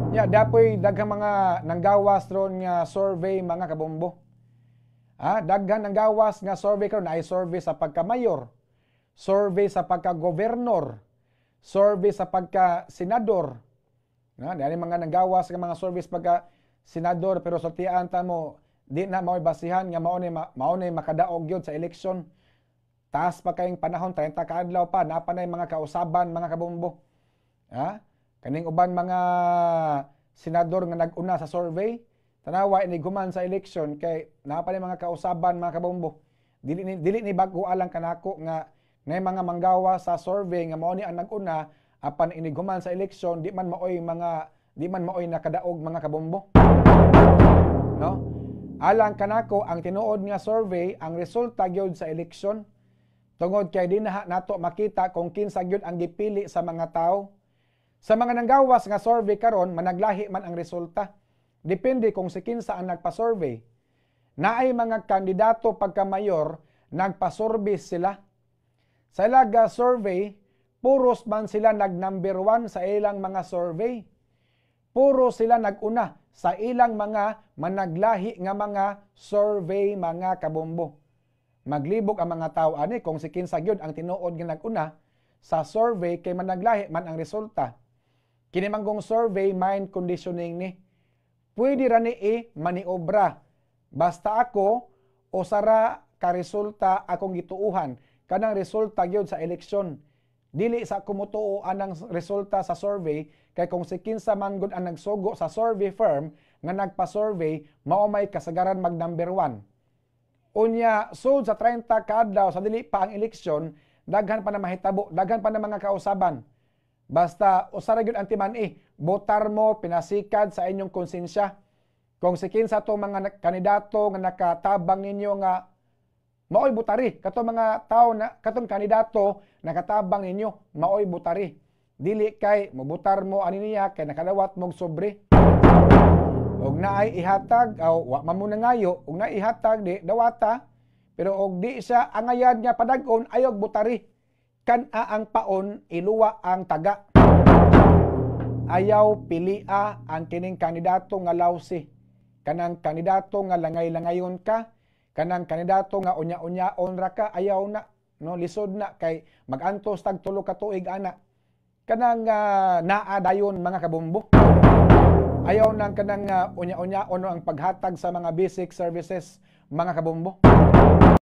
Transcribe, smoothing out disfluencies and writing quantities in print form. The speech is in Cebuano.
Ya, dapoy daghang mga nanggawas ron nga survey, mga kabombo. Ah, daghan nanggawas nga survey karon. Ay survey sa pagka-mayor, survey sa pagka-governor, survey sa pagka-senador. Na, dali mga nanggawas nga mga survey sa pagka-senador, pero sultian ta mo, di na mao'y basihan nga mao ni makadaog gyud sa eleksyon. Taas pa kayong panahon, 30 ka adlaw pa, naa pa nay mga kausaban, mga kabombo. Ha? Kaning uban mga senador nga nag-una sa survey, tanawa inighuman sa eleksyon kay naa pa nay mga kausaban, mga kabombo. Dili ni bag-o alang kanako nga nay mga manggawa sa survey nga mao ni ang nag-una, apan inighuman sa eleksyon di man maoy nakadaog, mga kabombo. No? Alang kanako, ang tinuod nga survey ang resulta gyud sa eleksyon, tungod kay di na nato makita kung kinsa gyud ang gipili sa mga tao. Sa mga nanggawas nga survey karon, managlahi man ang resulta. Depende kung si kinsa ang nagpa-survey. Naay mga kandidato pagka-mayor, nagpa-survey sila. Sa ilaga survey, puros man sila nag number one sa ilang mga survey. Puro sila nag-una sa ilang mga managlahi nga mga survey, mga kabombo. Maglibog ang mga tao ani kung si kinsa gyud ang tinuod nga nag-una sa survey kay managlahi man ang resulta. Kini manggong survey, mind conditioning ni. Pwede ra ni i maniobra. Basta ako usa ra ka resulta akong gituuhan, kanang resulta gyud sa eleksyon. Dili sa kumutuo anang resulta sa survey kay kung si kinsa man gud ang nagsugo sa survey firm nga nagpa-survey, mao may kasagaran mag number one. Unya, sud sa 30 kaadlaw sa dili pa ang eleksyon, daghan pa na mahitabo, daghan pa na mga kausaban. Basta usa ra gyud ang timan-i, botar mo pinasikad sa inyong konsensya. Kung si kinsa to mga kandidato nga nakatabang ninyo nga maoy botari, katong mga tao na katong kandidato nakatabang ninyo, maoy botari. Dili kay mobotar mo ani niya kay nakadawat mog sobre. Og naay ihatag aw wa man mo nangayo, og naay ihatag di dawata, pero og di siya angayan nga padag-on, ayog botari. Kan-a ang paon, iluwa ang taga. Ayaw pilia ang kining kandidato nga lawsi. Kanang kandidato nga langay-langayon ka, kanang kandidato nga unya-unyaon ra ka, ayaw na, no? Lisod na kay magantos tag 3 ka tuig ana. Kanang naa dayon, mga kabombo. Ayaw nang kanang unya-unyaon ang paghatag sa mga basic services, mga kabombo.